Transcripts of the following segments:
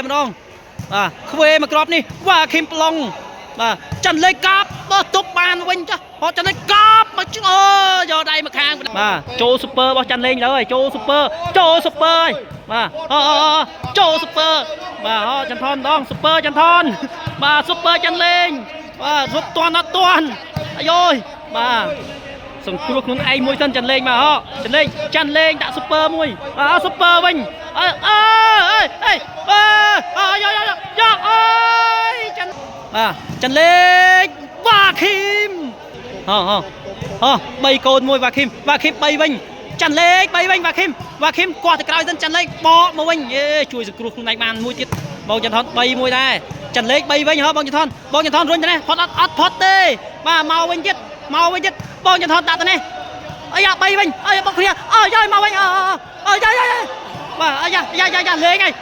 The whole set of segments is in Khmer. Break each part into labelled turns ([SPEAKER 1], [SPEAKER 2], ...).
[SPEAKER 1] ម្ដងបាទខ្វេមកគ្រាប់នេះវ៉ាឃីមប្លង់បាទចាន់លេខកប់បើទប់បានវិញចាស់ហត់ចាន់លេខកប់មកឆ្អើយកដៃមកខាងបាទចូលស៊ូពើរបស់ចាន់លេងលើហើយចូលស៊ូពើចូលស៊ូពើហើយបាទអូចូលស៊ូពើបាទអូចន្ទថនម្ដងស៊ូពើចន្ទថនបាទស៊ូពើចាន់លេងបាទរត់តាន់អត់តាន់អាយយបាទសង្គ្រោះខ្លួនឯងមួយសិនចាន់លេងមកហ៎ចាន់លេងចាន់លេងដាក់ស៊ូពើមួយបាទស៊ូពើវិញអើអើអើអើអើយកយកយកអើយចាន់បាទចាន់លេងវ៉ាឃីមហ៎ហ៎ហ៎3កូនមួយវ៉ាឃីមវ៉ាឃីម3វិញចាន់លេង3វិញវ៉ាឃីមវ៉ាឃីមគាត់ទៅក្រោយសិនចាន់លេងបកមកវិញអេជួយសង្គ្រោះខ្លួនឯងបានមួយទៀតបងចន្ទថន3មួយដែរចាន់លេង3វិញហ៎បងចន្ទថនបងចន្ទថនរុញទៅនេះផុតអត់អត់ផុតទេបាទមកវិញទៀតមកវិញទៀតបងចន្ទថនដាក់ទៅនេះអាយ៉ា3វិញអាយ៉ាបុកគ្នាអាយ៉ាមកវិញអើអាយ៉ាយ៉ាបាទអាយ៉ាយ៉ាយ៉ាលេងហើយ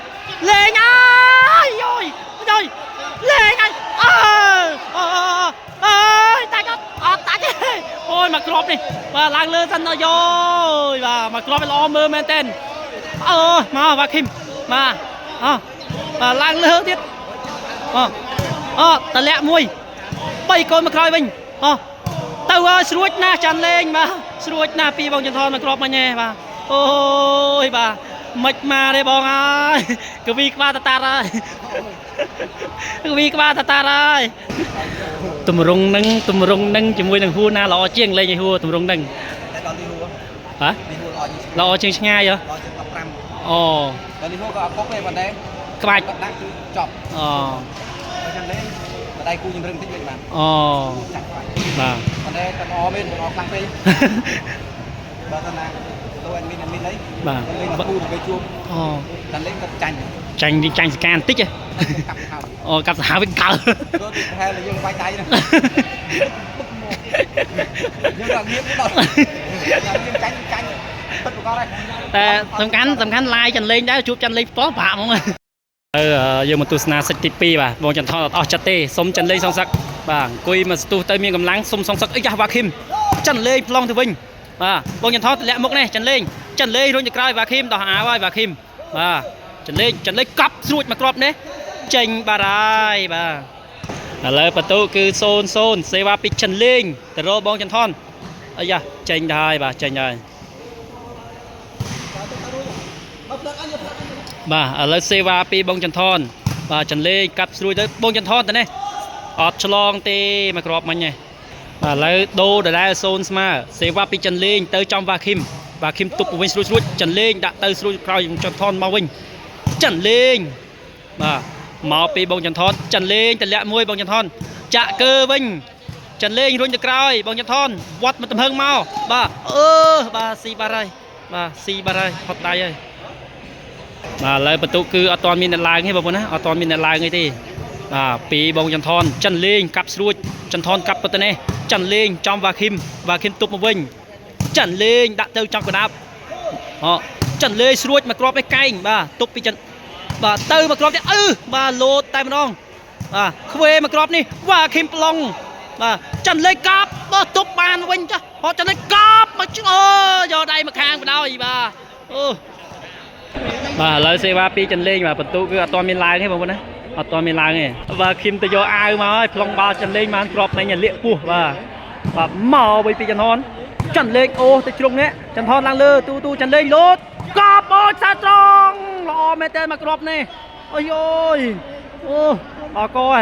[SPEAKER 1] លេងអាយយយយលេងហើយអើអើយតាច់អត់អត់តាច់ទេអូយមកគ្រាប់នេះបាទឡើងលើសិនដល់យយបាទមកគ្រាប់ឲ្យល្អមើលមែនទែនអើមកវ៉ាឃីមបាទអបាទឡើងលើទៀតអអតលាក់មួយ3កូនមកក្រោយវិញអទៅហើយស្រួចណាស់ចាន់លេងបាទស្រួចណាស់ពីបងចន្ទថនមកគ្រាប់មិញឯងបាទអូយបាទមិនមកទេបងអើយកវីក្បាលតតាហើយកវីក្បាលតតាហើយទម្រង់នឹងទម្រង់នឹងជាមួយនឹងហួរណាល្អជាងលេងឲ្យហួរទម្រង់នឹង
[SPEAKER 2] តែដល់លីហួរ
[SPEAKER 1] ហ៎
[SPEAKER 2] លីហួរល្អជាង
[SPEAKER 1] ល្អជាងឆ្ងាយហ៎
[SPEAKER 2] ល្អជាង15
[SPEAKER 1] អូ
[SPEAKER 2] ដល់លីហួរក៏អត់ពុកដែរប៉ុន្តែ
[SPEAKER 1] ក្បាច់
[SPEAKER 2] គាត់ដាក់គឺចប់
[SPEAKER 1] អូ
[SPEAKER 2] បើចឹងលេងបដៃគូជំរឹងតិចលេងបាន
[SPEAKER 1] អូ
[SPEAKER 2] ចាក់ក្បាច់
[SPEAKER 1] បាទ
[SPEAKER 2] ប៉ុន្តែតែល្អមែនល្អខ្លាំងពេកបើថាណាទៅអត់មានអត់មានអី
[SPEAKER 1] បាទ
[SPEAKER 2] លេងគូទៅជួប
[SPEAKER 1] អូ
[SPEAKER 2] តែលេងគាត់ចាញ់
[SPEAKER 1] ចាញ់ចាញ់សកាបន្តិចហ៎
[SPEAKER 2] កាប់ខោ
[SPEAKER 1] អូកាប់សាហាវវិញកើ
[SPEAKER 2] ទៅប្រហែលយើងវាយដៃណាយើងដល់ងៀបដល់យើងចាញ់ចាញ់ពិតប្រកបហើយ
[SPEAKER 1] តែសំខាន់សំខាន់ឡាយចាន់លេងដែរជួបចាន់លេងផ្ទាល់បាក់ហ្មងអឺយើងមកទស្សនាសិចទី2បាទបងចន្ទថនអត់អស់ចិត្តទេសុំចាន់លេងសងសឹកបាទអង្គុយមកស្ទុះទៅមានកម្លាំងសុំសងសឹកអីយ៉ាវ៉ាឃីមចាន់លេងប្លង់ទៅវិញបាទបងចន្ទថនតម្លាក់មុខនេះចាន់លេងចាន់លេងរុញទៅក្រោយវ៉ាឃីមដោះអាវហើយវ៉ាឃីមបាទចាន់លេងចាន់លេងកប់ស្រួចមកគ្រាប់នេះចេញបាត់ហើយបាទឥឡូវបន្ទូគឺ0 0សេវាពីចាន់លេងទៅរកបងចន្ទថនអាយ៉ាចេញទៅហើយបាទចេញហើយ បាទឥឡូវសេវាពីបងចន្ទថនបាទចន្លេងកាប់ស្រួយទៅបងចន្ទថនទៅនេះអត់ឆ្លងទេមកគ្រាប់មិញទេបាទឥឡូវដូរដដែលសូនស្មើសេវាពីចន្លេងទៅចំវ៉ាឃីមវ៉ាឃីមទប់វិញស្រួយស្រួយចន្លេងដាក់ទៅស្រួយក្រោយចន្ទថនមកវិញចន្លេងបាទមកពីបងចន្ទថនចន្លេងតម្លាក់មួយបងចន្ទថនចាក់កើវិញចន្លេងរុញទៅក្រោយបងចន្ទថនវត្តមកទំហឹងមកបាទអឺបាទស៊ីបាត់ហើយបាទស៊ីបាត់ហើយហត់ដៃហើយ បាទឥឡូវបន្ទុកគឺអត់ទាន់មានអ្នកឡើងទេបងប្អូនណាអត់ទាន់មានអ្នកឡើងទេបាទពីបងចន្ទថនចិនលេងកាប់ស្រួចចន្ទថនកាប់ប៉ុណ្ណេះចិនលេងចំវ៉ាឃីមវ៉ាឃីមទប់មកវិញចិនលេងដាក់ទៅចំកណ្ដាប់អូចិនលេងស្រួចមកគ្រាប់ឯកែងបាទទប់ពីចិនបាទទៅមកគ្រាប់ទៀតអឺបាទលោតតែម្ដងបាទខ្វេមកគ្រាប់នេះវ៉ាឃីមប្លង់បាទចិនលេងកាប់បើទប់បានវិញចាស់ហត់ចិនលេងកាប់មកឆ្អើយកដៃមកខាងបដ ாய் បាទអូ បាទឥឡូវសេវាពីចិនលេងបាទបន្ទុកគឺអត់ទាន់មានឡើងទេបងប្អូនណាអត់ទាន់មានឡើងទេបាទឃីមទៅយកអាវមកហើយប្លង់បាល់ចិនលេងបានគ្រាប់មិញលាកពោះបាទបាទមកវិញពីចន្ទថនចិនលេងអូទៅជ្រុងនេះចន្ទថនឡើងលើទូទូចិនលេងលោតកប់អូចសាត្រង់ល្អមែនតើមកគ្រាប់នេះអូយអូយអូអកឥ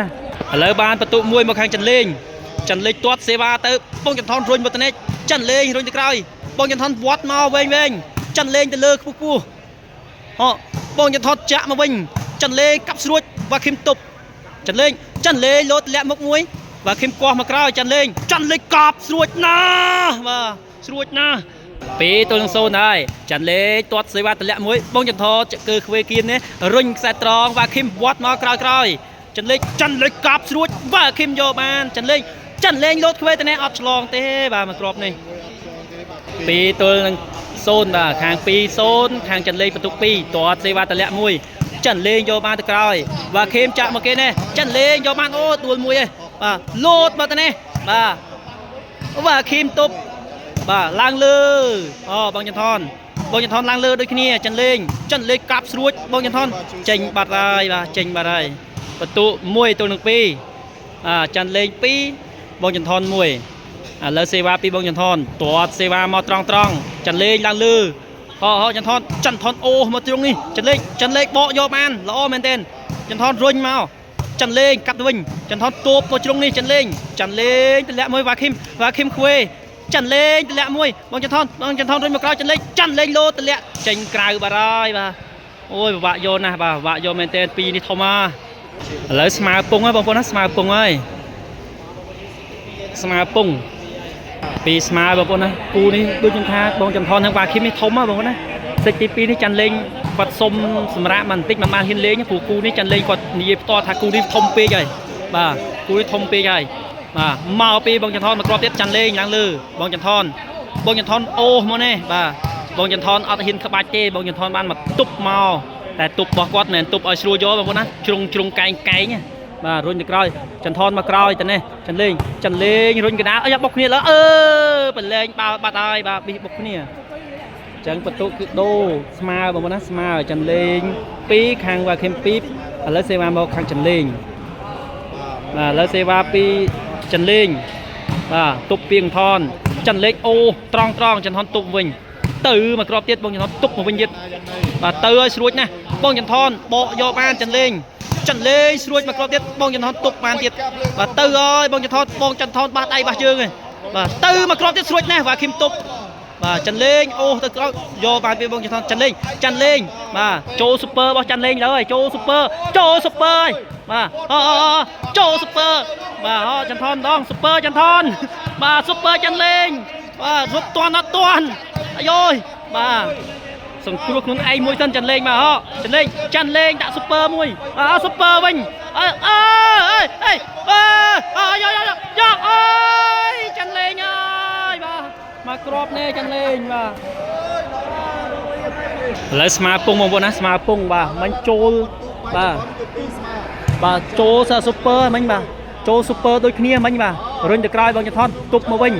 [SPEAKER 1] ឡូវបានបន្ទុកមួយមកខាងចិនលេងចិនលេងទាត់សេវាទៅបងចន្ទថនរុញមកទៅនេះចិនលេងរុញទៅក្រោយបងចន្ទថនវត្តមកវែងវែងចិនលេងទៅលើខ្ពស់ខ្ពស់ ហ៎បងចន្ទថតចាក់មកវិញចិនលេកាប់ស្រួចវ៉ាឃីមទប់ចិនលេងចិនលេលោតលាក់មុខមួយវ៉ាឃីមកោះមកក្រោយចិនលេងចិនលេកប់ស្រួចណាស់បាទស្រួចណាស់ពីរទល់នឹងសូនហើយចិនលេទាត់សេវាតម្លាក់មួយបងចន្ទថតគឺខ្វេគៀននេះរុញខ្សែត្រង់វ៉ាឃីមវត្តមកក្រោយក្រោយចិនលេចិនលេកប់ស្រួចវ៉ាឃីមយកបានចិនលេចិនលេលោតខ្វេទៅនេះអត់ឆ្លងទេបាទមកគ្រាប់នេះ ពីរទល់នឹង0បាទខាង2 0ខាងចិនលេងបន្ទុក2ទាត់សេវាតម្លាក់មួយចិនលេងយកបានទៅក្រោយបាទខេមចាក់មកគេនេះចិនលេងយកបានអូដួលមួយឯងបាទលោតមកទៅនេះបាទបាទខេមទប់បាទឡើងលើអូបងចន្ទថន បងចន្ទថនឡើងលើដូចគ្នាចិនលេងចិនលេងកាប់ស្រួចបងចន្ទថនចេញបាត់ហើយបាទចេញបាត់ហើយបន្ទុ1ទល់នឹង2អាចាន់លេង2បងចន្ទថន1ឥឡូវសេវាពីបងចន្ទថនទាត់សេវាមកត្រង់ត្រង់ចាន់លេងឡើងលើហោហោចន្ទថនចន្ទថនអូមកត្រង់នេះចាន់លេងចាន់លេងបកយកបានល្អមែនទែនចន្ទថនរុញមក ចាន់លេងកាត់ទៅវិញចន្ទថនតូបមកជ្រុងនេះចាន់លេងចាន់លេងតម្លាក់មួយវ៉ាឃីមវ៉ាឃីមខ្វេចាន់លេងតម្លាក់មួយបងចន្ទថនបងចន្ទថនរុញមកក្រោយចាន់លេងចាន់លេងលោតម្លាក់ចេញក្រៅបាត់ហើយបាទអូយពិបាកយកណាស់បាទពិបាកយកមែនទែនពីរនេះធំហ่าឥឡូវស្មើពងហើយបងប្អូនណាស្មើពងហើយស្មើពងពីរស្មើបងប្អូនណាគូនេះដូចខ្ញុំថាបងចន្ទថននិងវ៉ាឃីមនេះធំហ៎បងប្អូនណា សិចទី2នេះចាន់លេងគាត់សុំសម្រាប់បន្តិចមិនបានហ៊ានលេងព្រោះគូនេះចាន់លេងគាត់និយាយផ្ទាល់ថាគូនេះធំពេកហើយបាទគូនេះធំពេកហើយបាទមកពីបងចន្ទថនមកគ្រាប់ទៀតចាន់លេងឡើងលើបងចន្ទថនបងចន្ទថនអូសមកនេះបាទបងចន្ទថនអត់ហ៊ានក្បាច់ទេបងចន្ទថនបានមកទប់មកតែទប់របស់គាត់មិនមែនទប់ឲ្យស្រួលយកបងប្អូនណាជ្រុងជ្រុងកែងកែងណាបាទរុញទៅក្រោយចន្ទថនមកក្រោយទៅនេះចាន់លេងចាន់លេងរុញកណ្ដាលអីយ៉ាបុកគ្នាលើអឺបលែងបាល់បាត់ហើយបាទប៊ីសបុកគ្នា ចឹងបន្ទុកគឺដូរស្មើបងប្អូនណាស្មើចាន់លេង2ខាងវ៉ាខេម2ឥឡូវសេវាមកខាងចាន់លេងបាទឥឡូវសេវាពីចាន់លេងបាទទប់ពីងថនចាន់លេងអូត្រង់ត្រង់ចាន់ថនទប់វិញទៅមកគ្រាប់ទៀតបងចាន់ថនទប់មកវិញទៀតបាទទៅឲ្យស្រួចណាស់បងចាន់ថនបកយកបានចាន់លេងចាន់លេងស្រួចមកគ្រាប់ទៀតបងចាន់ថនទប់បានទៀតបាទទៅហើយបងចាន់ថនបងចាន់ថនបាសដៃបាសជើងឯងបាទទៅមកគ្រាប់ទៀតស្រួចណាស់វ៉ាខេមទប់ បាទចាន់លេងអូទៅក្រោយយកបានពីបងចន្ទថនចាន់លេងចាន់លេងបាទចូលស៊ូពើរបស់ចាន់លេងលើហើយចូលស៊ូពើចូលស៊ូពើហើយបាទអូអូអូចូលស៊ូពើបាទអូចន្ទថនម្ដងស៊ូពើចន្ទថនបាទស៊ូពើចាន់លេងបាទរត់តាន់អត់តាន់អាយយបាទសង្គ្រោះខ្លួនឯងមួយសិនចាន់លេងបាទអូចាន់លេងចាន់លេងដាក់ស៊ូពើមួយបាទស៊ូពើវិញអើអើអើអើអើយកយកយកអើយចាន់លេងអើយបាទ មកក្របនេះចាន់លេងបាទឥឡូវស្មើពងបងប្អូនណាស្មើពងបាទមិញចូលបាទបាទចូលសាស៊ូពើមិញបាទចូលស៊ូពើដូចគ្នាមិញបាទរុញទៅក្រោយបងចន្ទថនទប់មកវិញ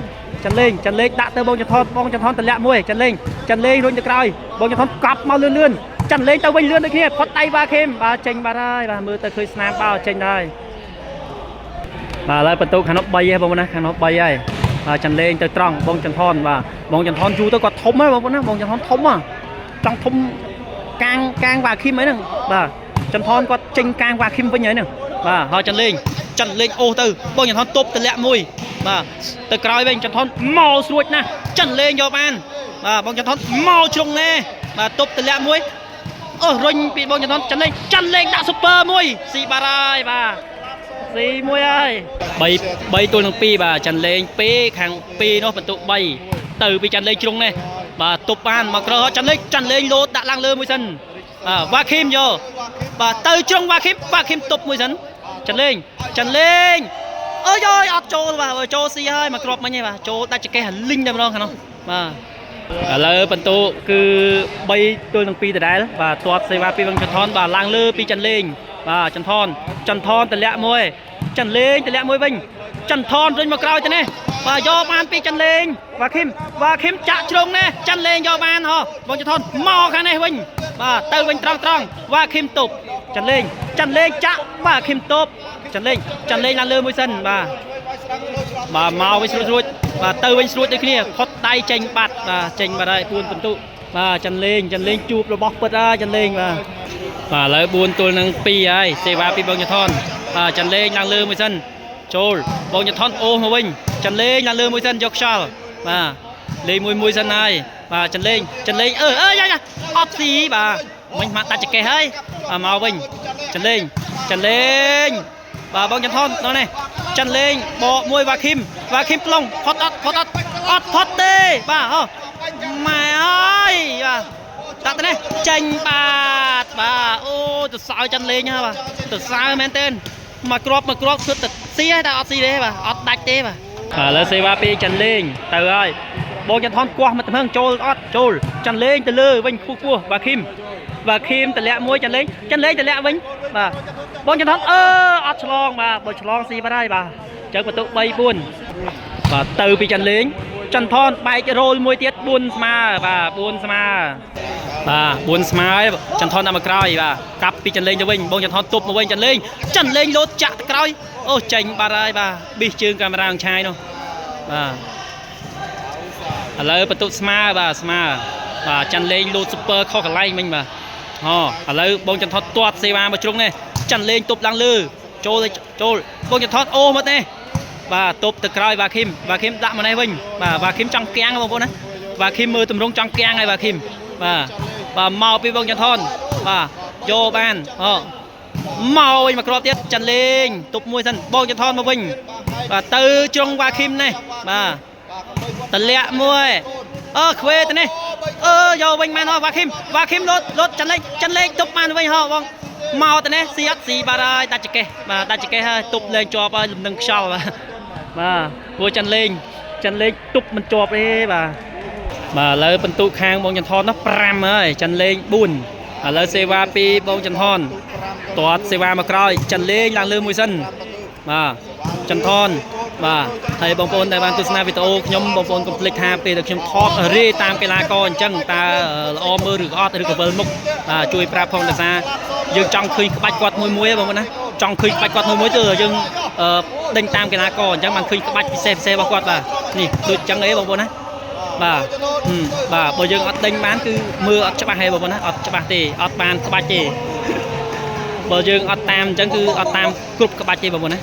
[SPEAKER 1] ចាន់លេងចាន់លេងដាក់ទៅបងចន្ទថនបងចន្ទថនតម្លាក់មួយចាន់លេងចាន់លេងរុញទៅក្រោយបងចន្ទថនកប់មកលឿនលឿនចាន់លេងទៅវិញលឿនដូចគ្នាផុតដៃវ៉ាខេមបាទចេញបាត់ហើយបាទមើលទៅឃើញស្នាមបាល់ចេញហើយ បាទឥឡូវបន្ទុកខាងនោះ3ហើយបងប្អូនណាខាងនោះ3ហើយបាទចាន់លេងទៅត្រង់បងចន្ទថនបាទបងចន្ទថនយូរទៅគាត់ធំហើយបងប្អូនណាបងចន្ទថនធំហ៎ចង់ធំកាងកាងវ៉ាឃីមអីហ្នឹងបាទចន្ទថនគាត់ចេញកាងវ៉ាឃីមវិញហើយហ្នឹងបាទហើយចាន់លេងចាន់លេងអូសទៅបងចន្ទថនទប់តម្លាក់មួយបាទទៅក្រោយវិញចន្ទថនមកស្រួចណាស់ចាន់លេងយកបានបាទបងចន្ទថនមកជ្រុងណែបាទទប់តម្លាក់មួយអូសរុញពីបងចន្ទថនចាន់លេងចាន់លេងដាក់ស៊ូពើមួយស៊ីបារហើយបាទ ស៊ីមួយហើយ3 3ទល់នឹង2បាទចាន់លេង2ខាង2នោះបន្ទុក3ទៅពីចាន់លេងជ្រុងនេះបាទទប់បានមកក្រោយចាន់លេងចាន់លេងលោតដាក់ឡើងលើមួយសិនបាទវ៉ាឃីមយកបាទទៅជ្រុងវ៉ាឃីមវ៉ាឃីមទប់មួយសិនចាន់លេងចាន់លេងអើយអើយអត់ចូលបាទចូលស៊ីហើយមកគ្រាប់មិញហើយបាទចូលដាច់ចកេះលីងតែម្ដងខាងនោះបាទឥឡូវបន្ទុកគឺ3ទល់នឹង2ដដែលបាទទាត់សេវាពីវងចន្ទថនបាទឡើងលើពីចាន់លេងបាទចន្ទថនចន្ទថនតម្លាក់មួយ ចាន់លេងតម្លាក់មួយវិញចន្ទថនរុញមកក្រោយទៅនេះបាទយកបានពីចាន់លេងវ៉ាឃីមវ៉ាឃីមចាក់ជ្រុងនេះចាន់លេងយកបានហ៎បងចន្ទថនមកខាងនេះវិញបាទទៅវិញត្រង់ត្រង់វ៉ាឃីមទប់ចាន់លេងចាន់លេងចាក់វ៉ាឃីមទប់ចាន់លេងចាន់លេងឡើងលើមួយសិនបាទបាទមកវិញស្រួចស្រួចបាទទៅវិញស្រួចដូចគ្នាផុតដៃចេញបាត់បាទចេញបាត់ហើយ4ពិន្ទុបាទចាន់លេងចាន់លេងជួបរបស់ពិតហើយចាន់លេងបាទបាទឥឡូវ4ទល់នឹង2ហើយសេវាពីបងចន្ទថនបាទចាន់លេងឡើងលើមួយសិនចូលបងចន្ទថនអូសមកវិញចាន់លេងឡើងលើមួយសិនយកខ្យល់បាទលេងមួយមួយសិនហើយបាទចាន់លេងចាន់លេងអឺអើយ៉ាយ៉ាអត់ស៊ីបាទមិញមកដាច់ចកេះហើយបាទមកវិញចាន់លេងចាន់លេងបាទបងចន្ទថនដល់នេះចាន់លេងបកមួយវ៉ាឃីមវ៉ាឃីមប្លង់ផុតអត់ផុតអត់អត់ផុតទេបាទអូម៉ែអើយបាទ ដាក់ទៅនេះចេញបាទបាទអូទៅសើចាន់លេងហ៎បាទទៅសើមែនទែនមកគ្រាប់មកគ្រាប់ធ្វើទៅស៊ីតែអត់ស៊ីទេបាទអត់ដាច់ទេបាទឥឡូវសេវាពីចាន់លេងទៅហើយបងចន្ទថនគាស់មកទំហឹងចូលអត់ចូលចាន់លេងទៅលើវិញខ្ពស់ខ្ពស់បាទឃីមបាទឃីមតម្លាក់មួយចាន់លេងចាន់លេងតម្លាក់វិញបាទបងចន្ទថនអឺអត់ឆ្លងបាទបើឆ្លងស៊ីបាត់ហើយបាទអញ្ចឹងបន្ទុក3 4បាទទៅពីចាន់លេងចន្ទថនបែករោលមួយទៀត 4ស្មើបាទ4ស្មើបាទ4ស្មើហើយចន្ទថនដាក់មកក្រោយបាទកាប់ពីចន្លេងទៅវិញបងចន្ទថនទប់មកវិញចន្លេងចន្លេងលោតចាក់ទៅក្រោយអូចេញបាត់ហើយបាទប៊ីសជើងកាមេរ៉ាអង្ឆាយនោះបាទឥឡូវបន្ទុកស្មើបាទស្មើបាទចន្លេងលោតស៊ុបពើខុសកន្លែងមិញបាទហឥឡូវបងចន្ទថនទាត់សេវាមកជ្រុងនេះចន្លេងទប់ឡើងលើចូលទៅចូលបងចន្ទថនអូមកនេះបាទទប់ទៅក្រោយវ៉ាឃីមវ៉ាឃីមដាក់មកនេះវិញបាទវ៉ាឃីមចង់គាំងបងប្អូនណាវ៉ាឃីមមើលទម្រង់ចង់គាំងហើយវ៉ាឃីមបាទបាទមកពីបងចន្ទថនបាទយកបានហមកវិញមកគ្រាប់ទៀតចន្លេងទប់មួយសិនបងចន្ទថនមកវិញបាទទៅជ្រុងវ៉ាឃីមនេះបាទតម្លាក់មួយអឺខ្វេទៅនេះអឺយកវិញបានហ៎វ៉ាឃីមវ៉ាឃីមលោតលោតចន្លេងចន្លេងទប់បានវិញហ៎បងមកទៅនេះស៊ីអត់ស៊ីបាត់ហើយដាច់ចកេះបាទដាច់ចកេះហើយទប់លែងជាប់ហើយលំនឹងខ្យល់បាទបាទព្រោះចន្លេងចន្លេងទប់មិនជាប់ទេបាទបាទឥឡូវបន្ទុកខាងបងចន្ទថននោះ5ហើយចន្លេង4ឥឡូវសេវាពីបងចន្ទថនទាត់សេវាមកក្រោយចន្លេងឡើងលើមួយសិនបាទចន្ទថនបាទហើយបងប្អូនដែលបានទស្សនាវីដេអូខ្ញុំបងប្អូនកុំភ្លេចថាពេលដែលខ្ញុំថតរេតាមកីឡាករអញ្ចឹងតើល្អមើលឬក៏អត់ឬក៏វិលមុខបាទជួយប្រាប់ផងដោយសារយើងចង់ឃើញក្បាច់គាត់មួយមួយបងប្អូនណាចង់ឃើញក្បាច់គាត់មួយមួយទៅយើងដេញតាមកីឡាករអញ្ចឹងបានឃើញក្បាច់ពិសេសពិសេសរបស់គាត់បាទនេះដូចអញ្ចឹងអីបងប្អូនណាបាទបាទបើយើងអត់ដេញបានគឺមើលអត់ច្បាស់ទេបងប្អូនណាអត់ច្បាស់ទេអត់បានក្បាច់ទេបើយើងអត់តាមអញ្ចឹងគឺអត់តាមគ្រប់ក្បាច់ទេបងប្អូនណា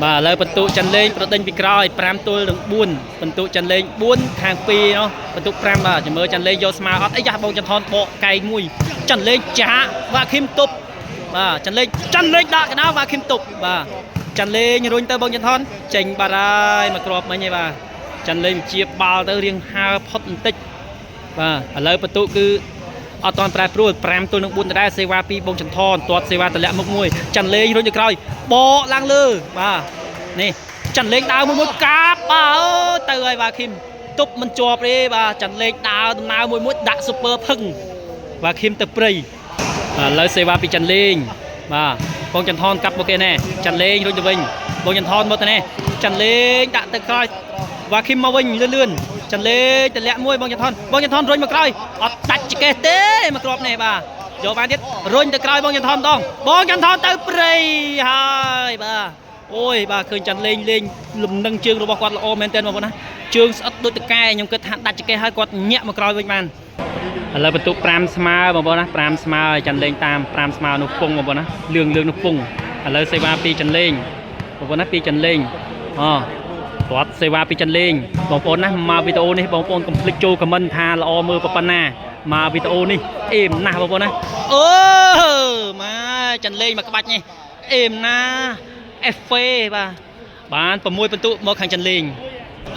[SPEAKER 1] បាទឥឡូវបន្ទុកចន្លេងប្រដេញពីក្រោយ5ទល់នឹង4បន្ទុកចន្លេង4ខាង2នោះបន្ទុក5បាទចាំមើលចន្លេងយកស្មើអត់អីយ៉ាបងចន្ទថនបកកែងមួយចន្លេងចាក់វ៉ាឃីមទប់បាទចន្លេងចន្លេងដាក់កណ្ដាលវ៉ាឃីមទប់បាទចន្លេងរុញទៅបងចន្ទថនចេញបាត់ហើយមកគ្រាប់មិញឯបាទចន្លេងជាបាល់ទៅរៀងហើផុតបន្តិចបាទឥឡូវបន្ទុកគឺអត់តាន់ប្រែប្រួល5ទល់នឹង4ដដែលសេវាពីបងចន្ទថនទាត់សេវាតម្លាក់មុខមួយចន្លេងរុញទៅក្រោយបកឡើងលើបាទនេះចន្លេងដើរមួយមួយកាបបាទអូទៅហើយបាទឃីមទប់មិនជាប់ទេបាទចន្លេងដើរដំណើរមួយមួយដាក់ស៊ុបពើផឹងបាទឃីមទៅព្រៃបាទឥឡូវសេវាពីចន្លេងបាទបងចន្ទថនកាប់មកគេណែចន្លេងរុញទៅវិញបងចន្ទថនមកទៅនេះចន្លេងដាក់ទៅក្រោយវ៉ាឃីមមកវិញលឿនលឿនចន្លេងតម្លាក់មួយបងចន្ទថនបងចន្ទថនរុញមកក្រោយអត់ដាច់ចកេះទេមកគ្រាប់នេះបាទយកបានទៀតរុញទៅក្រោយបងចន្ទថនម្ដងបងចន្ទថនទៅព្រៃហើយបាទអូយបាទឃើញចន្លេងលេងលំនឹងជើងរបស់គាត់ល្អមែនទែនបងប្អូនណាជើងស្អិតដូចតកែខ្ញុំគិតថាដាច់ចកេះហើយគាត់ញាក់មកក្រោយវិញបានឥឡូវបន្ទុក5ស្មើបងប្អូនណា5ស្មើចន្លេងតាម5ស្មើនោះពងបងប្អូនណាលឿងលឿងនោះពងឥឡូវសេវាពីចន្លេងបងប្អូនណាពីចន្លេងអូទាត់សេវាពីចន្លេងបងប្អូនណាមកវីដេអូនេះបងប្អូនកុំភ្លេចចូលខមមិនថាល្អមើលប៉ុណ្ណាមកវីដេអូនេះអេមណាស់បងប្អូនណាអូមកចន្លេងមកក្បាច់នេះអេមណាអេហ្វេបាទបាន6បន្ទុកមកខាងចន្លេង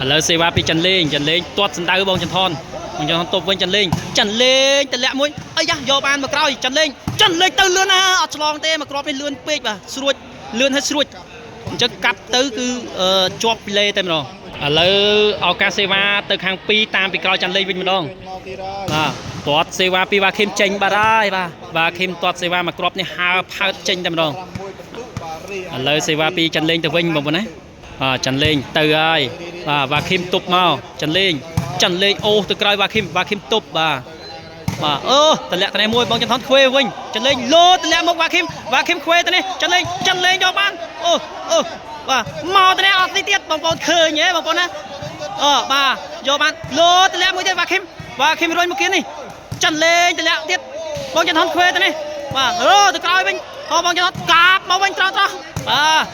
[SPEAKER 1] ឥឡូវសេវាពីចន្លេងចន្លេងទាត់សណ្ដៅបងចន្ទថនបងចន្ទថនទប់វិញចន្លេងចន្លេងតម្លាក់មួយអីយ៉ាយកបានមកក្រោយចន្លេងចន្លេងទៅលឿនណាអត់ឆ្លងទេមកគ្រាប់នេះលឿនពេកបាទស្រួចលឿនហើយស្រួចអញ្ចឹងកាប់ទៅគឺជាប់ពីលេតែម្ដងឥឡូវឱកាសសេវាទៅខាង2តាមពីក្រោយចន្លេងវិញម្ដងបាទទាត់សេវាពីវ៉ាឃីមចេញបាត់ហើយបាទវ៉ាឃីមទាត់សេវាមកគ្រាប់នេះហើផើតចេញតែម្ដងឥឡូវសេវាពីចន្លេងទៅវិញបងប្អូនណាបាទចន្លេងទៅហើយបាទវ៉ាឃីមទប់មកចន្លេងចន្លេងអូសទៅក្រោយវ៉ាឃីមវ៉ាឃីមទប់បាទបាទអូតម្លាក់ទៅនេះមួយបងចន្ទថនខ្វេវិញចន្លេងលោតម្លាក់មកវ៉ាឃីមវ៉ាឃីមខ្វេទៅនេះចន្លេងចន្លេងយកបានអូអូបាទមកទៅនេះអត់នេះទៀតបងប្អូនឃើញហ៎បងប្អូនណាអូបាទយកបានលោតម្លាក់មួយទៀតវ៉ាឃីមវ៉ាឃីមរុញមកគៀននេះចន្លេងតម្លាក់ទៀតបងចន្ទថនខ្វេទៅនេះបាទអូទៅក្រោយវិញអូបងចន្ទថនកាបមកវិញត្រង់ត្រង់បាទ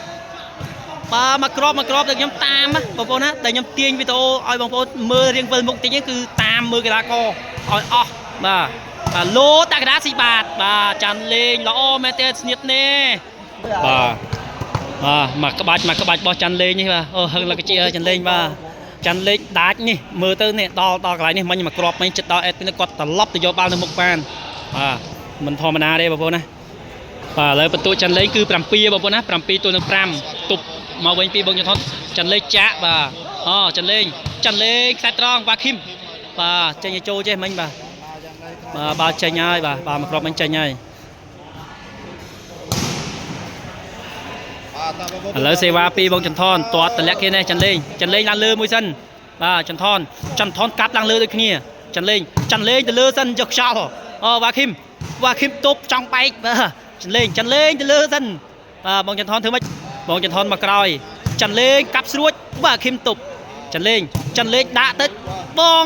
[SPEAKER 1] បាទមកក្របមកក្របតែខ្ញុំតាមបងប្អូនណាតែខ្ញុំទាញវីដេអូឲ្យបងប្អូនមើលរៀងវិលមុខតិចគឺតាមមើលកីឡាករឲ្យអស់បាទបាទលោតាកដាស៊ីបាតបាទចាន់លេងល្អមែនទេស្នៀតនេះបាទបាទមកក្បាច់មកក្បាច់របស់ចាន់លេងនេះបាទអូហឹងលកជាចាន់លេងបាទចាន់លេងដាច់នេះមើលទៅនេះដល់ដល់កន្លែងនេះមិញមកក្របមិញចិត្តដល់អេតនេះគាត់ត្រឡប់ទៅយកបាល់នៅមុខបានបាទមិនធម្មតាទេបងប្អូនណាបាទឥឡូវបន្ទុកចាន់លេងគឺ7បងប្អូនណា7ទល់នឹង5ទប់មកវិញពីបងចន្ទថនចាន់លេងចាក់បាទអូចាន់លេងចាន់លេងខ្សែត្រង់វ៉ាឃីមបាទចេញឲ្យចូលចេះមិញបាទបាទបាទចេញហើយបាទបាទមកគ្រាប់មិញចេញហើយឥឡូវសេវាពីបងចន្ទថនទាត់តម្លាក់គេនេះចាន់លេងចាន់លេងឡើងលើមួយសិន បាទចន្ទថនចន្ទថនកាប់ឡើងលើដូចគ្នាចន្ទលេងចន្ទលេងទៅលើសិនយកខ្យល់អូវ៉ាឃីមវ៉ាឃីមទប់ចង់បែកបាទចន្ទលេងចន្ទលេងទៅលើសិនបាទបងចន្ទថនធ្វើម៉េចបងចន្ទថនមកក្រោយចន្ទលេងកាប់ស្រួចវ៉ាឃីមទប់ចន្ទលេងចន្ទលេងដាក់ទៅបង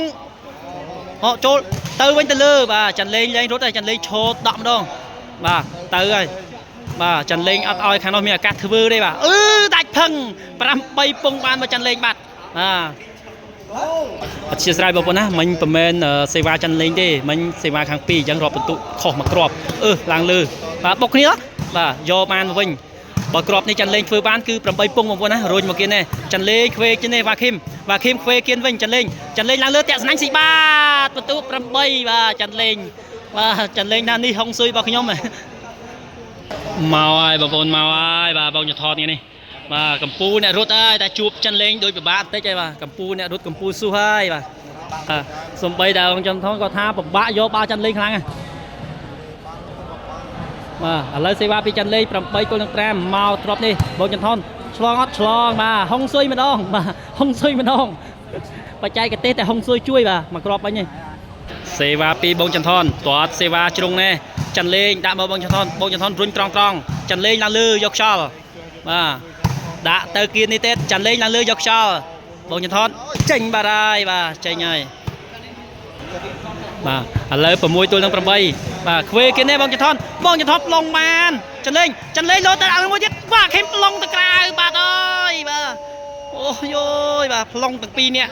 [SPEAKER 1] ហកចូលទៅវិញទៅលើបាទចន្ទលេងលែងរត់ហើយចន្ទលេងឈរដក់ម្ដងបាទទៅហើយបាទចន្ទលេងអត់ឲ្យខាងនោះមានឱកាសធ្វើទេបាទអឺដាច់ផឹង8ពងបានមកចន្ទលេងបាត់បាទ អធិស្ឋានបងប្អូនណាមិញប្រមែនសេវាច័ន្ទលេងទេមិញសេវាខាងពីរអញ្ចឹងរាប់បន្ទុកខុសមកគ្រាប់អឺឡើងលើបាទបុកគ្នាបាទយកបានមកវិញបើគ្រាប់នេះច័ន្ទលេងធ្វើបានគឺ8ពងបងប្អូនណារុញមកគៀននេះច័ន្ទលេងខ្វេគៀននេះវ៉ាឃីមវ៉ាឃីមខ្វេគៀនវិញច័ន្ទលេងច័ន្ទលេងឡើងលើតាក់ស្នាញ់ស៊ីបាទបន្ទុក8បាទច័ន្ទលេងបាទច័ន្ទលេងណានេះហុងស៊ុយរបស់ខ្ញុំមកហើយបងប្អូនមកហើយបាទបងចថតនេះបាទកម្ពូអ្នករត់ហើយតែជួបចិនលេងដូចពិបាកបន្តិចហើយបាទកម្ពូអ្នករត់កម្ពូស៊ូហើយបាទបាទសំបីតែអង្គចំថងគាត់ថាពិបាកយកបាល់ចិនលេងខ្លាំងណាស់បាទឥឡូវសេវាពីចិនលេង8ទល់នឹង5មកទ្របនេះបងចន្ទថនឆ្លងអត់ឆ្លងបាទហុងស៊ុយម្ដងបាទហុងស៊ុយម្ដងបច្ចេកទេសតែហុងស៊ុយជួយបាទមកគ្រាប់បាញ់នេះសេវាពីបងចន្ទថនទាត់សេវាជ្រុងនេះចិនលេងដាក់មកបងចន្ទថនបងចន្ទថនរុញត្រង់ត្រង់ចិនលេងឡើងលើយកខ្យល់បាទដាក់ទៅគៀននេះទេចាន់លេងឡើងលើយកខ្យល់បងចន្ទថនចេញបាត់ហើយបាទចេញហើយបាទឥឡូវ6ទល់នឹង8បាទខ្វេគៀននេះបងចន្ទថនបងចន្ទថនប្លង់បានចាន់លេងចាន់លេងលោតទៅឲ្យមួយទៀតបាទខេមប្លង់ទៅក្រៅបាទអើយបាទអូយយបាទប្លង់ទាំងពីរនាក់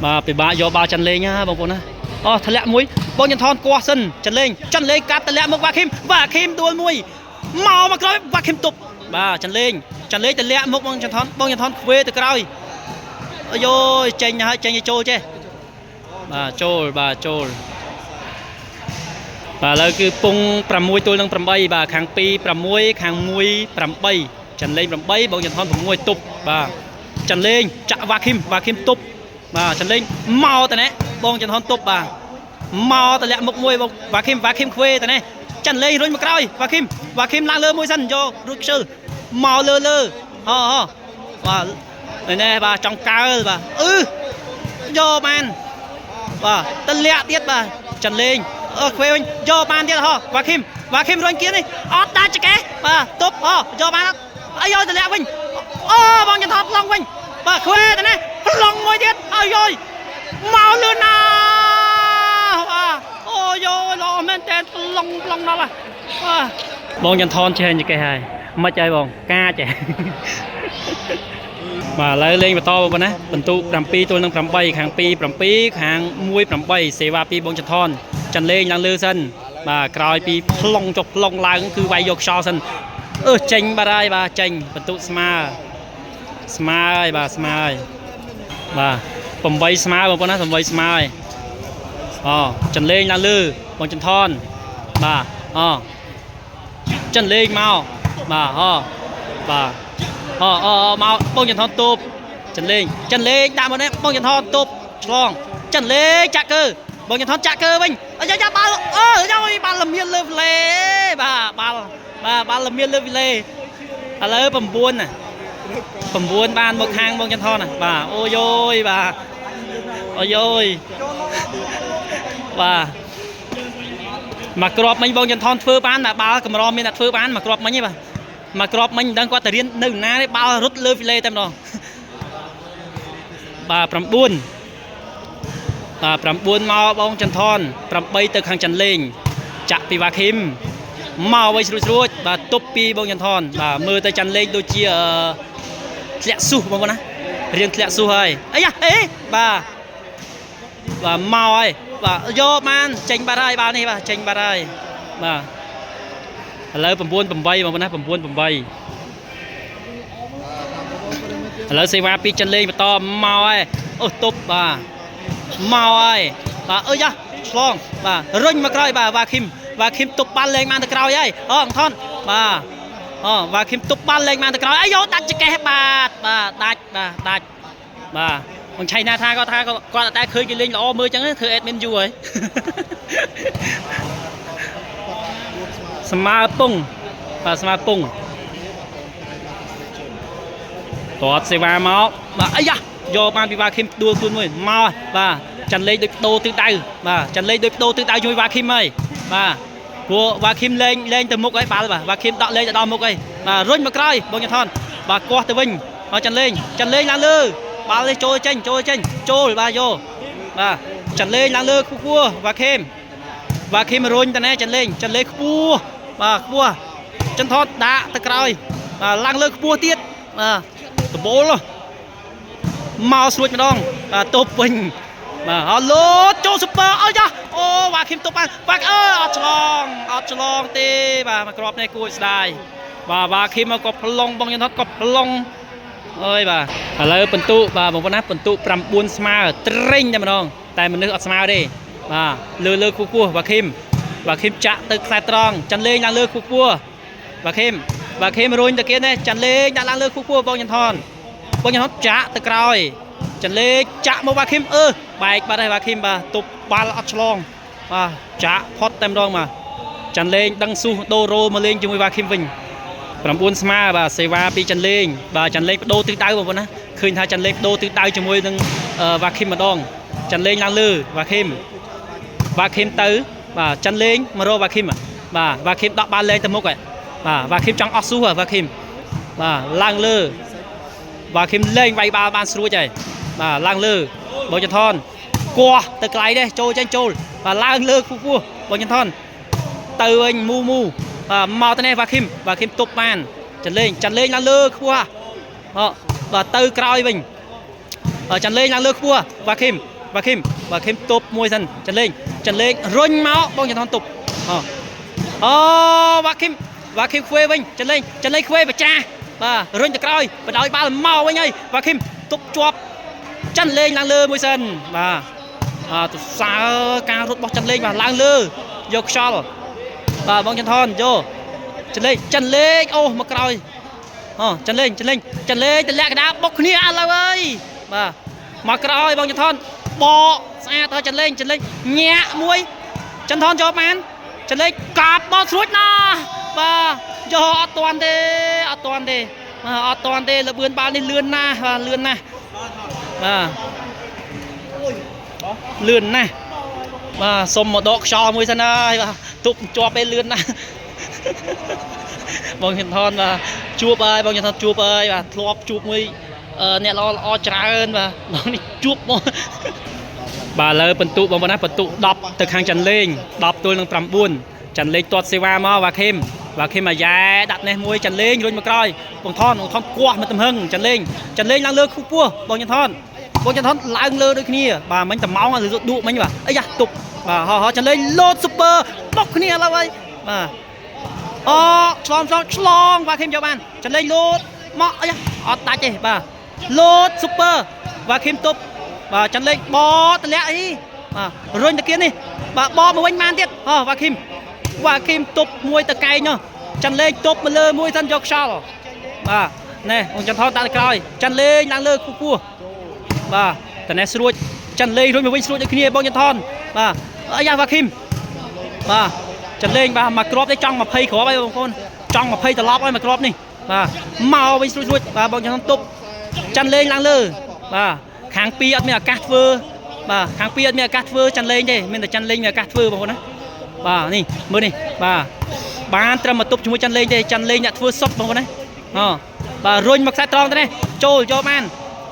[SPEAKER 1] បាទពិបាកយកបាល់ចាន់លេងណាបងប្អូនណាអូធ្លាក់មួយបងចន្ទថនគាស់សិនចាន់លេងចាន់លេងកាប់តម្លាក់មកវ៉ាឃីមវ៉ាឃីមដួលមួយមកមកក្រោយវ៉ាឃីមទប់បាទចាន់លេងចាន់លេងតម្លាក់មុខបងចន្ទថនបងចន្ទថនខ្វេទៅក្រោយអាយយចេញហើយចេញឲ្យចូលចេះបាទចូលបាទចូលបាទឥឡូវគឺពង6ទល់នឹង8បាទខាង2 6ខាង1 8ចាន់លេង8បងចន្ទថន6ទប់បាទចាន់លេងចាក់វ៉ាឃីមវ៉ាឃីមទប់បាទចាន់លេងមកតណែបងចន្ទថនទប់បាទមកតម្លាក់មុខមួយបងវ៉ាឃីមវ៉ាឃីមខ្វេតណែចាន់លេងរុញមកក្រោយវ៉ាឃីមវ៉ាឃីមឡើងលើមួយសិនយករួចខ្ជិលមកលើលើហោហោបាទនេះបាទចង់កើលបាទអឺយកបានបាទតម្លាក់ទៀតបាទចាន់លេងអឺខ្វេវិញយកបានទៀតហោវ៉ាឃីមវ៉ាឃីមរុញគៀននេះអត់ដាច់ចកេះបាទទប់ហោយកបានអត់អីយកតម្លាក់វិញអូបងចន្ទថតប្លង់វិញបាទខ្វេតនេះប្លង់មួយទៀតអាយយមកលឿនណាស់បាទអូយយល្អមែនតើប្លង់ប្លង់ដល់ហើយបាទបងចន្ទថនចេះចកេះហើយមិនអីបងកាចហ៎ បាទឥឡូវលេងបន្តបងប្អូនណាបន្ទុក7ទល់នឹង8ខាង2 7ខាង1 8សេវាពីបងចន្ទថនចន្ទលេងឡើងលើសិនបាទក្រោយពីប្លង់ចុះប្លង់ឡើងគឺវាយយកខ្យល់សិនអឺចេញបាត់ហើយបាទចេញបន្ទុកស្មើស្មើហើយបាទស្មើហើយបាទ8ស្មើបងប្អូនណា8ស្មើហើយអូចន្ទលេងឡើងលើបងចន្ទថនបាទអូចន្ទលេងមកបាទអូបាទ អូអូមកបងចន្ទថនទប់ចិនលេងចិនលេងដាក់មកនេះបងចន្ទថនទប់ឆ្លងចិនលេងចាក់កើបងចន្ទថនចាក់កើវិញអាយ៉ាយ៉ាបាល់អឺយ៉ាបាល់លមៀនលើវីលេបាទបាល់បាទបាល់លមៀនលើវីលេឥឡូវ9ណា9បានមកខាងបងចន្ទថនណាបាទអូយយបាទអូយយបាទមកក្របមិញបងចន្ទថនធ្វើបានតែបាល់កម្រមានតែធ្វើបានមកក្របមិញទេបាទមកក្របមិញមិនដឹងគាត់ទៅរៀននៅណាទេបាល់រត់លើវីលេតែម្ដងបាទ9បាទ9មកបងចន្ទថន8ទៅខាងចន្ទលេងចាក់ពីវ៉ាឃីមមកវិញស្រួចស្រួចបាទទប់ពីបងចន្ទថនបាទមើលទៅចន្ទលេងដូចជាធ្លាក់ស៊ុះបងប្អូនណារៀងធ្លាក់ស៊ុះហើយអីយ៉ាអេបាទបាទមកហើយបាទយកបានចេញបាត់ហើយបាល់នេះបាទចេញបាត់ហើយបាទឥឡូវ9 8បងប្អូនណា9 8ឥឡូវសេវាពីចិនលេងបន្តមកហើយអូទប់បាទមកហើយបាទអើយ៉ាឆ្លងបាទរុញមកក្រោយបាទវ៉ាឃីមវ៉ាឃីមទប់បាល់លេងបានទៅក្រោយហើយអូអង្ថនបាទអូវ៉ាឃីមទប់បាល់លេងបានទៅក្រោយអាយយោដាច់ចកេះបាទបាទដាច់បាទដាច់បាទបងឆៃណាថាគាត់ថាគាត់តែឃើញគេលេងល្អមើលចឹងធ្វើ admin យូរហើយស្មើពងបាទស្មើពងទាត់សេវាមកបាទអាយ៉ា យកបានពីវ៉ាឃីមដួលខ្លួនមួយមកបាទចាន់លេងដូចបដូរទិសដៅបាទចាន់លេងដូចបដូរទិសដៅជួយវ៉ាឃីមហើយបាទព្រោះវ៉ាឃីមលេងលេងទៅមុខហើយបាល់បាទវ៉ាឃីមដកលេងទៅដល់មុខហើយបាទរុញមកក្រោយបងចន្ទថនបាទគាស់ទៅវិញមកចាន់លេងចាន់លេងឡើងលើបាល់នេះចូលចេញចូលចេញចូលបាទយកបាទចាន់លេងឡើងលើខ្ពស់វ៉ាឃីមវ៉ាឃីមរុញទៅណែចាន់លេងចាន់លេងខ្ពស់បាទខ្ពស់ចន្ទថនដាក់ទៅក្រោយបាទឡើងលើខ្ពស់ទៀតបាទដបូលមកស្រួចម្ដងបាទទប់វិញបាទអត់លោតចូលស៊ុបពើអើយ៉ាអូវ៉ាឃីមទប់បានវ៉ាអើអត់ឆ្លងអត់ឆ្លងទេបាទមកគ្រាប់នេះគួរឲ្យស្ដាយបាទវ៉ាឃីមក៏ប្លង់បងយន្តក៏ប្លង់អើយបាទឥឡូវពិន្ទុបាទបងប្អូនណាពិន្ទុ9ស្មើត្រេងតែម្ដងតែមនុស្សអត់ស្មើទេបាទលើលើគួរវ៉ាឃីមវ៉ាឃីមចាក់ទៅខ្សែត្រង់ចាន់លេងឡើងលើគួរវ៉ាឃីមវ៉ាឃីមរុញទៅគេនេះចាន់លេងដាក់ឡើងលើគួរបងយន្តថនបងយន្តថនចាក់ទៅក្រោយចាន់លេងចាក់មកវ៉ាឃីមអឺបែកបាត់ហើយវ៉ាឃីមបាទទប់បាល់អត់ឆ្លងបាទចាក់ផុតតែម្ដងបាទចាន់លេងដឹងស៊ូសដូរ៉ូមកលេងជាមួយវ៉ាឃីមវិញ9ស្មើបាទសេវាពីចាន់លេងបាទចាន់លេងបដូរទិសដៅបងប្អូនណាឃើញថាចាន់លេងបដូរទិសដៅជាមួយនឹងវ៉ាឃីមម្ដងចាន់លេងឡើងលើវ៉ាឃីមវ៉ាឃីមទៅបាទចាន់លេងមករកវ៉ាឃីមបាទវ៉ាឃីមដកបាល់លេងទៅមុខហើយបាទវ៉ាឃីមចង់អស់ស៊ូសវ៉ាឃីមបាទឡើងលើវ៉ាឃីមលេងវាយបាល់បានស្រួចហើយបាទឡើងលើបងចន្ទថនគោះទៅក្លៃនេះចូលចេញចូលបាទឡើងលើខ្ពស់បងចន្ទថនទៅវិញមូមូបាទមកទៅនេះវ៉ាឃីមវ៉ាឃីមទប់បានចាន់លេងចាន់លេងឡើងលើខ្ពស់ហ៎បាទទៅក្រោយវិញចាន់លេងឡើងលើខ្ពស់វ៉ាឃីមវ៉ាឃីមវ៉ាឃីមទប់មួយសិនចាន់លេងចាន់លេងរុញមកបងចន្ទថនទប់ហ៎អូវ៉ាឃីមវ៉ាឃីមខ្វេវិញចាន់លេងចាន់លេងខ្វេបច្ចាស់បាទរុញទៅក្រោយបដ ாய் បាល់មកវិញហើយវ៉ាឃីមទប់ជាប់ចាន់លេងឡើងលើមួយសិនបាទអទៅសើការរត់របស់ចាន់លេងបាទឡើងលើយកខ្យល់បាទបងចន្ទថនយកចាន់លេងចាន់លេងអូមកក្រោយអូចាន់លេងចាន់លេងចាន់លេងតម្លាក់កដាបុកគ្នាអត់ឡើយអើយបាទមកក្រោយបងចន្ទថនបកស្អាតហើយចាន់លេងចាន់លេងញាក់មួយចន្ទថនយកបានចាន់លេងកាប់បោកស្រួចណាស់បាទយកអត់តាន់ទេអត់តាន់ទេបាទអត់តាន់ទេលបឿនបាល់នេះលឿនណាស់បាទលឿនណាស់បាទលឿនណាស់បាទសុំមកដកខ្យល់មួយសិនហើយបាទទប់ជាប់ឯលឿនណាស់បងចន្ទថនបាទជួបហើយបងចន្ទថនជួបហើយបាទធ្លាប់ជួបមួយអ្នកល្អល្អច្រើនបាទបងនេះជួបមកបាទឥឡូវពិន្ទុបងប្អូនណាពិន្ទុ10ទៅខាងចាន់លេង10ទល់នឹង9ចាន់លេងទាត់សេវាមកវ៉ាឃីមវ៉ាឃីមអាយ៉ែដាក់នេះមួយចាន់លេងរុញមកក្រោយបងថនបងថនគោះមកទំហឹងចាន់លេងចាន់លេងឡើងលើខ្ពស់បងចន្ទថនបងចន្ទថនឡើងលើដូចគ្នាបាទមិញត្មោងឬដួកមិញបាទអីយ៉ាទប់បាទហោហោចាន់លេងលោតស៊ុបពើបុកគ្នាឥឡូវហើយបាទអូឆ្លងឆ្លងឆ្លងវ៉ាឃីមយកបានចាន់លេងលោតមកអីយ៉ាអត់ដាច់ទេបាទលោតស៊ុបពើវ៉ាឃីមទប់បាទចាន់លេងបតម្លាក់អីបាទរុញតាគៀននេះបាទបមកវិញបានទៀតអូវ៉ាឃីមវ៉ាឃីមទប់មួយតកែងនោះចាន់លេងទប់មកលើមួយសិនយកខ្យល់បាទណែអង្គចន្ទថនដាក់ទៅក្រោយចាន់លេងឡើងលើខ្ពស់បាទតនេះស្រួចចាន់លេងរុញមកវិញស្រួចដូចគ្នាបងចន្ទថនបាទអាយ៉ាវ៉ាឃីមបាទចាន់លេងបាទមកគ្រាប់នេះចង់20គ្រាប់ហើយបងប្អូនចង់20ត្រឡប់ហើយមកគ្រាប់នេះបាទមកវិញស្រួចស្រួចបាទបងចន្ទថនទប់ចាន់លេងឡើងលើបាទខាងពីរអត់មានឱកាសធ្វើបាទខាងពីរអត់មានឱកាសធ្វើចាន់លេងទេមានតែចាន់លេងមានឱកាសធ្វើបងប្អូនណាបាទនេះមើលនេះបាទបានត្រឹមមកទប់ជាមួយចាន់លេងទេចាន់លេងអ្នកធ្វើសុតបងប្អូនណាអូបាទរុញមកខ្សែត្រង់ទៅនេះចូលយកបាន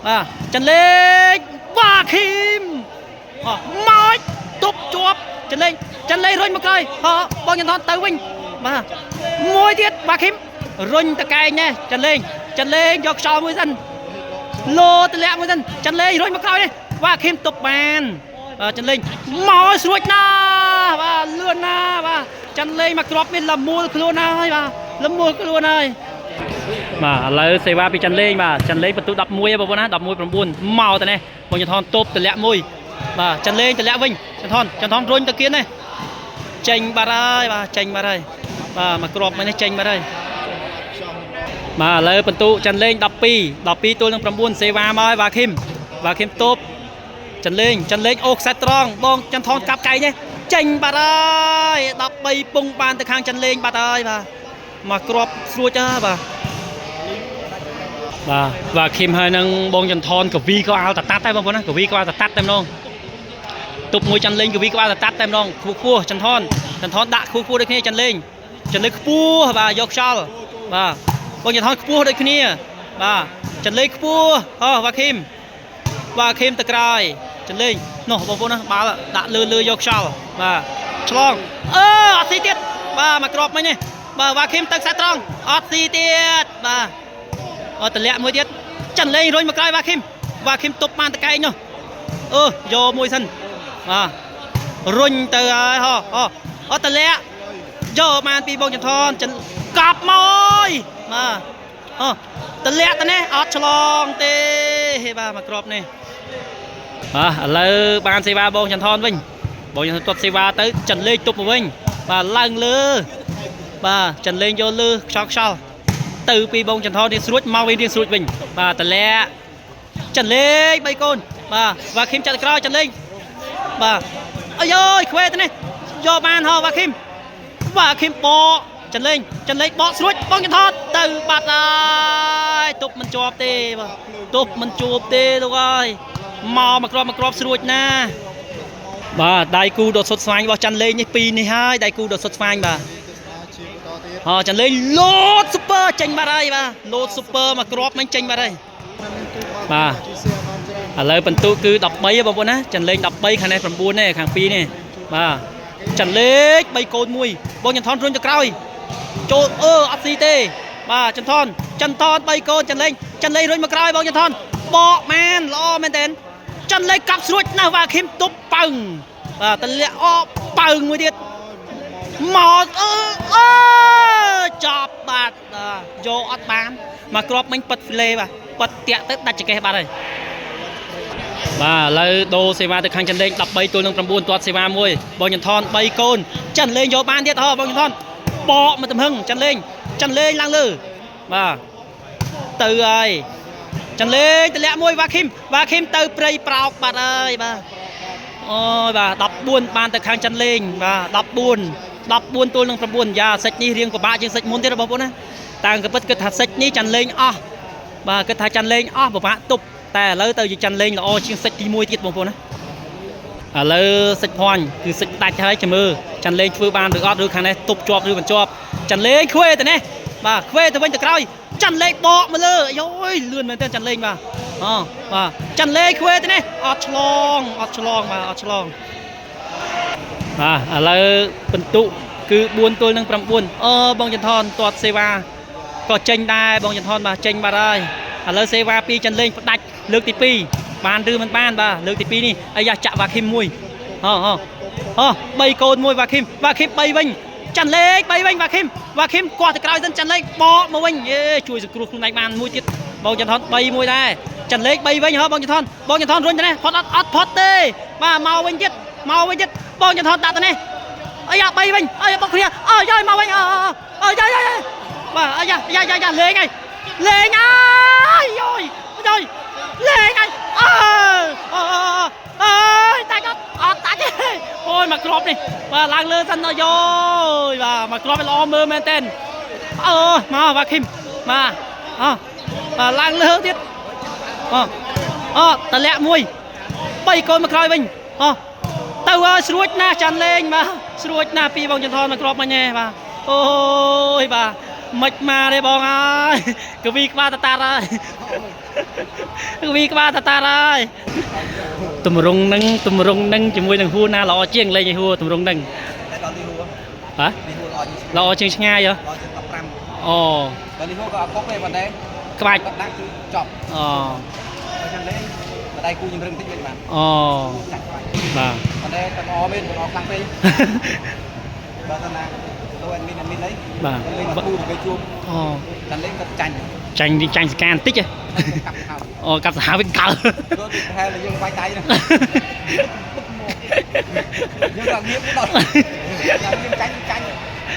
[SPEAKER 1] បាទចាន់លេងវ៉ាឃីមអូមកទប់ជាប់ចាន់លេងចាន់លេងរុញមកក្រោយហ៎បងចន្ទថនទៅវិញបាទមួយទៀតវ៉ាឃីមរុញតកែងណែចាន់លេងចាន់លេងយកខ្យល់មួយសិនលោតម្លាក់មួយសិនចាន់លេងរុញមកក្រោយនេះវ៉ាឃីមទប់បានចាន់លេងមកស្រួចណាស់បាទលឿនណាស់បាទចាន់លេងមកគ្រាប់មានលមូលខ្លួនហើយបាទលមូលខ្លួនហើយបាទឥឡូវសេវាពីចាន់លេងបាទចាន់លេងបន្ទុ11ហើយបងប្អូនណា11 9មកទៅនេះបងចន្ទថនទប់តម្លាក់មួយបាទចាន់លេងតម្លាក់វិញចន្ទថនចន្ទថនរុញទៅគៀននេះចេញបាត់ហើយបាទចេញបាត់ហើយបាទមកគ្រាប់មួយនេះចេញបាត់ហើយបាទឥឡូវបន្ទុចាន់លេង12 12ទល់នឹង9សេវាមកហើយវ៉ាឃីមវ៉ាឃីមទប់ចាន់លេងចាន់លេងអូខ្សែត្រង់បងចន្ទថនកាប់កែងនេះចេញបាត់ហើយ13ពងបានទៅខាងចាន់លេងបាត់ហើយបាទមកគ្រាប់ស្រួចហ៎បាទ បាទបាទឃីមហើយនឹងបងចន្ទថនកវីក៏អាលតតាត់ដែរបងប្អូនណាកវីក៏អាលតតាត់តែម្ដងទប់មួយចន្ទលេងកវីក៏អាលតតាត់តែម្ដងខ្ពស់ខ្ពស់ចន្ទថនចន្ទថនដាក់ខ្ពស់ខ្ពស់ដូចគ្នាចន្ទលេងចន្ទលេងខ្ពស់បាទយកខ្យល់បាទបងចន្ទថនខ្ពស់ដូចគ្នាបាទចន្ទលេងខ្ពស់ហោះវ៉ាឃីមវ៉ាឃីមទៅក្រោយចន្ទលេងនោះបងប្អូនណាបាល់ដាក់លើលើយកខ្យល់បាទឆ្លងអឺអត់ស៊ីទៀតបាទមកក្របមិញនេះបាទវ៉ាឃីមទៅខ្សែត្រង់អត់ស៊ីទៀតបាទ អត់តម្លាក់មួយទៀតចាន់លេងរុញមកក្រោយវ៉ាឃីមវ៉ាឃីមទប់បានតកែងនោះអឺយកមួយសិនបាទរុញទៅហើយហោហោអត់តម្លាក់យកបានពីបងចន្ទថនចិនកប់មកអើយបាទអូតម្លាក់ទៅនេះអត់ឆ្លងទេហេបាទមកក្របនេះបាទឥឡូវបានសេវាបងចន្ទថនវិញបងចន្ទថនទាត់សេវាទៅចិនលេងទប់មកវិញបាទឡើងលើបាទចិនលេងយកលើខ្យល់ខ្យល់ ទៅពីបងចន្ទថនរៀងស្រួចមកវិញរៀងស្រួចវិញបាទតលាក់ចិនលេងបីកូនបាទវ៉ាឃីមចាត់ក្រោយចិនលេងបាទអាយយខ្វេទៅនេះយកបានហោវ៉ាឃីមវ៉ាឃីមបកចិនលេងចិនលេងបកស្រួចបងចន្ទថនទៅបាត់ហើយទប់មិនជាប់ទេបាទទប់មិនជួបទេលោកអើយមកមកក្របមកក្របស្រួចណាស់បាទដៃគូដ៏សុតស្វាញរបស់ច័ន្ទលេងនេះពីរនេះហើយដៃគូដ៏សុតស្វាញបាទ
[SPEAKER 2] ជាបន្តទៀត
[SPEAKER 1] អចាលេងលោតស៊ូពើចេញបាត់ហើយបាទលោតស៊ូពើមកគ្រាប់មិញចេញបាត់ហើយ
[SPEAKER 2] មានទូបា
[SPEAKER 1] បាទ
[SPEAKER 2] ជាសៀបានច្រើន
[SPEAKER 1] ឥឡូវបន្ទុកគឺ13ហ៎បងប្អូនណាចាន់លេង13ខាងនេះ9នេះខាង2នេះបាទចាន់លេង3កូន1បងចន្ទថនរុញទៅក្រោយចូលអឺអត់ស៊ីទេបាទចន្ទថនចន្ទថន3កូនចាន់លេងចាន់លេងរុញមកក្រោយបងចន្ទថនបកមែនល្អមែនទែនចាន់លេងកាប់ស្រួចណាស់វ៉ាឃីមទប់ប៉ើងបាទតម្លាក់អប៉ើងមួយទៀត មកអឺអឺចប់បាត់បាទយកអត់បានមកគ្រាប់មិញប៉ិតហ្វ្លេបាទប៉ិតតាក់ទៅដាច់ចង្កេះបាត់ហើយបាទឥឡូវដូរសេវាទៅខាងចិនលេង13ទល់នឹង9ទាត់សេវាមួយបងចន្ទថន3កូនចិនលេងយកបានទៀតហ៎បងចន្ទថនបកមកទំហឹងចិនលេងចិនលេងឡើងលើបាទទៅហើយចិនលេងតម្លាក់មួយវ៉ាឃីមវ៉ាឃីមទៅព្រៃប្រោកបាត់ហើយបាទ អូយបាទ14បានទៅខាងចិនលេងបាទ14 14ទល់នឹង9យ៉ាសាច់នេះរៀងពិបាកជាងសាច់មុនទៀតបងប្អូនណាតាំងក៏ពិតគិតថាសាច់នេះចាន់លេងអស់បាទគិតថាចាន់លេងអស់ពិបាកទប់តែឥឡូវទៅជាចាន់លេងល្អជាងសាច់ទី1ទៀតបងប្អូនណាឥឡូវសាច់ភ័ញគឺសាច់ដាច់ហើយចាំមើលចាន់លេងធ្វើបានឬអត់ឬខាងនេះទប់ជាប់ឬមិនជាប់ចាន់លេងខ្វេទៅនេះបាទខ្វេទៅវិញទៅក្រោយចាន់លេងបកមកលើអាយយលឿនមែនទែនចាន់លេងបាទអូបាទចាន់លេងខ្វេទៅនេះអត់ឆ្លងអត់ឆ្លងបាទអត់ឆ្លង បាទឥឡូវពិន្ទុគឺ4ទល់នឹង9អូបងចន្ទថនទាត់សេវាក៏ចេញដែរបងចន្ទថនបាទចេញបាត់ហើយឥឡូវសេវា2ចិនលេងផ្ដាច់លើកទី2បានឬមិនបានបាទលើកទី2នេះអាយ៉ាចាក់វ៉ាឃីមមួយហោហោហោ3កូនមួយវ៉ាឃីមវ៉ាឃីម3វិញចាន់លេង3វិញវ៉ាឃីមវ៉ាឃីមគាត់ទៅក្រោយសិនចាន់លេងបកមកវិញយេជួយសង្គ្រោះខ្លួនឯងបានមួយទៀតបងចន្ទថន3មួយដែរចាន់លេង3វិញហ៎បងចន្ទថនបងចន្ទថនរុញទៅនេះផុតអត់អត់ផុតទេបាទមកវិញទៀតមកវិញទៀតបងចន្ទថនដាក់ទៅនេះ អាយ៉ាបីវិញអាយ៉ាបុកគ្នាអាយ៉ាមកវិញអើយ៉ាយ៉ាបាទអាយ៉ាយ៉ាយ៉ាយ៉ាលេងហើយលេងហើយយយយយលេងហើយអើអើយតាច់អត់អត់តាច់ទេអូយមកគ្រាប់នេះបាទឡើងលើសិនដល់យយបាទមកគ្រាប់ឲ្យល្អមើលមែនទែនអើមកវ៉ាឃីមបាទអបាទឡើងលើទៀតអអតម្លាក់មួយបីកូនមកក្រោយវិញអ ទៅហើយស្រួចណាស់ចាន់លេងបាទស្រួចណាស់ពីបងចន្ទថនមកគ្រាប់មិញឯងបាទអូយបាទមិនមកទេបងអើយកវីក្បាលតតាហើយកវីក្បាលតតាហើយទម្រង់នឹងទម្រង់នឹងជាមួយនឹងហួរណាល្អជាងលេងឲ្យហួរទម្រង់នឹង
[SPEAKER 2] តែដល់លីហួរ
[SPEAKER 1] បាទ
[SPEAKER 2] លីហួរល្អជាង
[SPEAKER 1] ល្អជាងឆ្ងាយហ៎
[SPEAKER 2] ល្អជាង15
[SPEAKER 1] អូ
[SPEAKER 2] បើលីហួរក៏អត់ខុសទេប៉ុន្តែ
[SPEAKER 1] ក្បាច់
[SPEAKER 2] គាត់ដាក់គឺចប់
[SPEAKER 1] អូ
[SPEAKER 2] បើចឹងលេងបើដៃគូជំរឹងតិចវិញបាន
[SPEAKER 1] អូ
[SPEAKER 2] ចាច់ក្បាច់
[SPEAKER 1] បាទ
[SPEAKER 2] ប៉ុន្តែតែល្អមែនល្អខ្លាំងពេកបើសិនណាទៅអេដមីនអេដមីនអី
[SPEAKER 1] បាទ
[SPEAKER 2] លេងមកគូទៅគេជួប
[SPEAKER 1] អូ
[SPEAKER 2] តែលេងគាត់ចាញ់
[SPEAKER 1] ចាញ់ចាញ់សកានតិចហ៎
[SPEAKER 2] កាប់ខោ
[SPEAKER 1] អូកាប់សាហាវវិញកើ
[SPEAKER 2] ព្រោះទីប្រហែលយើងវាយដៃហ្នឹងយើងដល់ងៀបដល់យើងចាញ់ចាញ់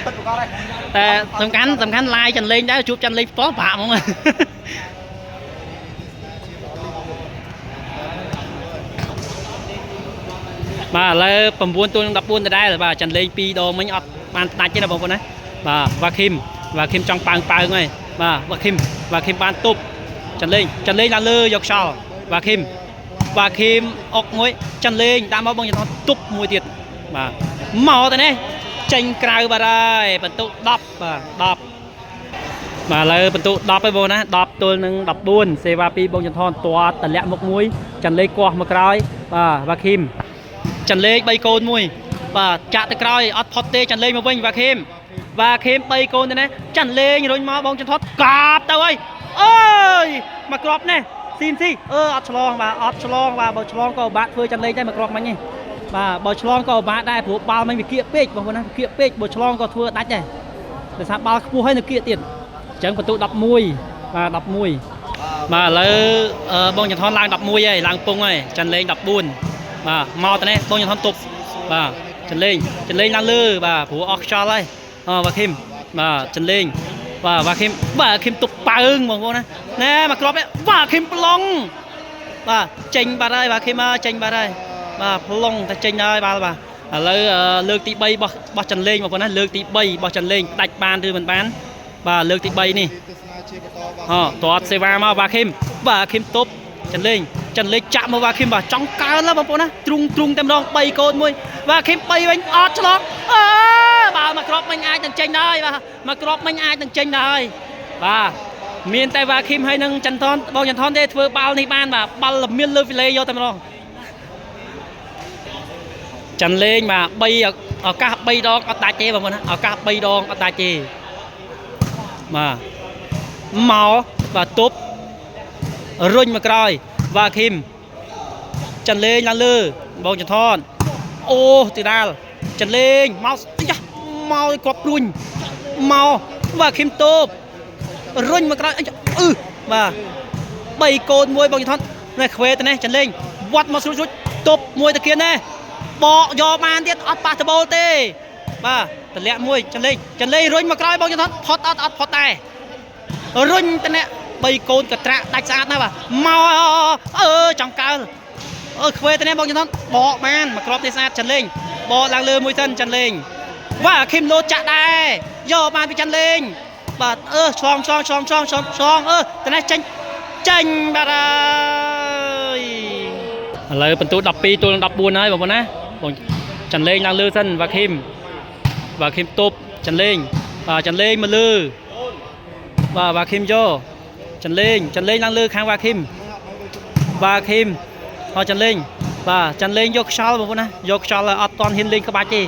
[SPEAKER 2] ពិតប្រកបហើយ
[SPEAKER 1] តែសំខាន់សំខាន់ឡាយចាន់លេងដែរជួបចាន់លេងផ្ទាល់បាក់ហ្មង បាទឥឡូវ9ទល់នឹង14ដដែលបាទចាន់លេង2ដងមិញអត់បានផ្ដាច់ទេណាបងប្អូនណាបាទវ៉ាឃីមវ៉ាឃីមចង់ប៉ើងប៉ើងហើយបាទវ៉ាឃីមវ៉ាឃីមបានទប់ ចាន់លេងចាន់លេងឡើងលើយកខ្យល់វ៉ាឃីមវ៉ាឃីមអុកមួយចាន់លេងដាក់មកបងចន្ទថនទប់មួយទៀតបាទមកទៅនេះចេញក្រៅបាត់ហើយបន្ទុក10បាទ10បាទឥឡូវបន្ទុក10ហើយបងណា10ទល់នឹង14សេវាពីបងចន្ទថនទាត់តម្លាក់មុខមួយចាន់លេងកោះមកក្រោយបាទវ៉ាឃីមចាន់លេង3កូនមួយបាទចាក់ទៅក្រោយអត់ផុតទេចាន់លេងមកវិញវ៉ាឃីមវ៉ាឃីម3កូនទៅណាចាន់លេងរុញមកបងចន្ទថនកាបទៅហើយអើយមកគ្រាប់នេះស៊ីមស៊ីអឺអត់ឆ្លងបាទអត់ឆ្លងបាទបើឆ្លងក៏ពិបាកធ្វើចាន់លេងដែរមកគ្រាប់មិញនេះបាទបើឆ្លងក៏ពិបាកដែរព្រោះបាល់មិញវាគៀកពេកបងប្អូនណាគៀកពេកបើឆ្លងក៏ធ្វើដាច់ដែរដោយសារបាល់ខ្ពស់ហើយនៅគៀកទៀត អញ្ចឹងបន្ទុក11បាទ11បាទឥឡូវអឺបងចន្ទថនឡើង11ហើយឡើងពងហើយចាន់លេង14បាទមកទៅនេះបងចន្ទថនទប់បាទចាន់លេងចាន់លេងឡើងលើបាទព្រោះអស់ខ្យល់ហើយអវ៉ាឃីមបាទចាន់លេងបាទវ៉ាឃីមបាទឃីមទប់ប៉ើងបងប្អូនណាណែមកគ្រាប់នេះវ៉ាឃីមប្លង់បាទចេញបាត់ហើយវ៉ាឃីមចេញបាត់ហើយបាទប្លង់តែចេញហើយបាទបាទឥឡូវលើកទី3របស់របស់ចាន់លេងបងប្អូនណាលើកទី3របស់ចាន់លេងដាច់បានឬមិនបានបាទលើកទី3នេះ
[SPEAKER 3] ទស្សនាជាបន្តបាទ
[SPEAKER 1] អតតសេវាមកវ៉ាឃីមវ៉ាឃីមទប់ចាន់លេងចាន់លេងចាក់មកវ៉ាឃីមបាទចង់កើនแล้วបងប្អូនណាទ្រុងទ្រុងតែម្ដង3កូនមួយវ៉ាឃីម3វិញអត់ឆ្លងអើបាទមកគ្រាប់មិញអាចនឹងចេញដែរបាទមកគ្រាប់មិញអាចនឹងចេញដែរបាទមានតែវ៉ាឃីមហើយនឹងចន្ទថនបងចន្ទថនទេធ្វើបាល់នេះបានបាទបាល់លមៀនលើហ្វីលេយកតែម្ដងចាន់លេងបាទ3ឱកាស3ដងអត់ដាច់ទេបងប្អូនណាឱកាស3ដងអត់ដាច់ទេបាទ មកបាទទប់រុញមកក្រោយវ៉ាឃីមចាន់លេងឡើងលើបងចន្ទថនអូទីដាលចាន់លេងមកអាយ៉ាមកឲ្យគ្រាប់ព្រួញមកវ៉ាឃីមទប់រុញមកក្រោយអាយ៉ាអឺបាទបីកូនមួយបងចន្ទថននេះខ្វេទៅនេះចាន់លេងវត្តមកស្រួចស្រួចទប់មួយតាគៀននេះបកយកបានទៀតអត់ប៉ះដបូលទេបាទតម្លាក់មួយចាន់លេងចាន់លេងរុញមកក្រោយបងចន្ទថនផុតអត់អត់ផុតដែរ រុញតអ្នកបីកូនកត្រាក់ដាច់ស្អាតណាស់បាទមកអឺចង់កើអឺខ្វេតអ្នកបងចន្ទបកបានមកគ្រាប់នេះស្អាតចាន់លេងបកឡើងលើមួយសិនចាន់លេងវ៉ាឃីមលោតចាក់ដែរយកបានពីចាន់លេងបាទអឺឆ្លងឆ្លងឆ្លងឆ្លងឆ្លងឆ្លងអឺតនេះចេញចេញបាទហើយឥឡូវបន្ទូ12ទល់នឹង14ហើយបងប្អូនណាបងចាន់លេងឡើងលើសិនវ៉ាឃីមវ៉ាឃីមទប់ចាន់លេងបាទចាន់លេងមកលើ បាទវ៉ាឃីមយកចាន់លេងចាន់លេងឡើងលើខាងវ៉ាឃីមវ៉ាឃីមហោចាន់លេងបាទចាន់លេងយកខ្យល់បងប្អូនណាយកខ្យល់អត់តន់ហ៊ានលេងក្បាច់ទេ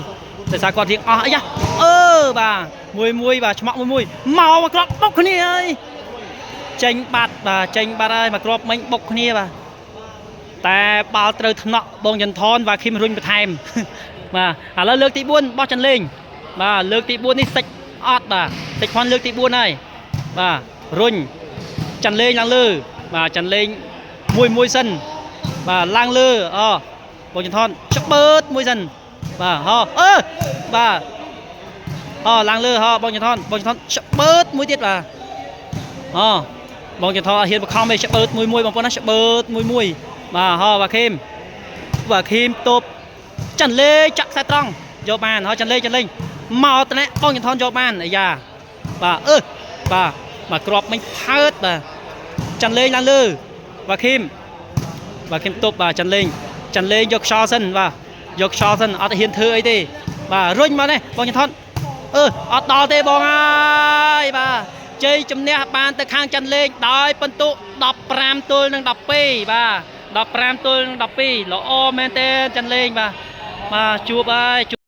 [SPEAKER 1] ដោយសារគាត់រៀងអស់អាយ៉ាអឺបាទមួយមួយបាទឆ្មក់មួយមួយមកមកគ្រាប់បុកគ្នាហើយចេញបាត់បាទចេញបាត់ហើយមកគ្រាប់មិញបុកគ្នាបាទតែបាល់ត្រូវថ្នាក់បងចន្ទថនវ៉ាឃីមរុញបន្ថែម បាទឥឡូវលើកទី4បោះចាន់លេងបាទលើកទី4នេះសិចអត់បាទសិចផនលើកទី4ហើយ បាទរុញចាន់លេងឡើងលើបាទចាន់លេងមួយមួយសិនបាទឡើងលើអបងចន្ទថនច្បើតមួយសិនបាទហោអឺបាទហោឡើងលើហោបងចន្ទថនបងចន្ទថនច្បើតមួយទៀតបាទហោបងចន្ទថនអត់ហ៊ានបខំទេច្បើតមួយមួយបងប្អូនណាច្បើតមួយមួយបាទហោបាទខេមបាទខេមទប់ចាន់លេងចាក់ខ្សែត្រង់យកបានហោចាន់លេងចាន់លេងមកតនេះបងចន្ទថនយកបានអាយ៉ាបាទអឺបាទមកគ្រាប់មិញផើតបាទចាន់លេងឡើងលើបាទឃីមបាទឃីមទប់បាទចាន់លេងចាន់លេងយកខ្យល់សិនបាទយកខ្យល់សិនអត់ហ៊ានធ្វើអីទេបាទរុញមកនេះបងចន្ទថនអឺអត់ដល់ទេបងអើយបាទជ័យជំនះបានទៅខាងចាន់លេងដោយពិន្ទុ15ទល់នឹង12បាទ15ទល់នឹង12ល្អមែនទេចាន់លេងបាទបាទជួបហើយជួប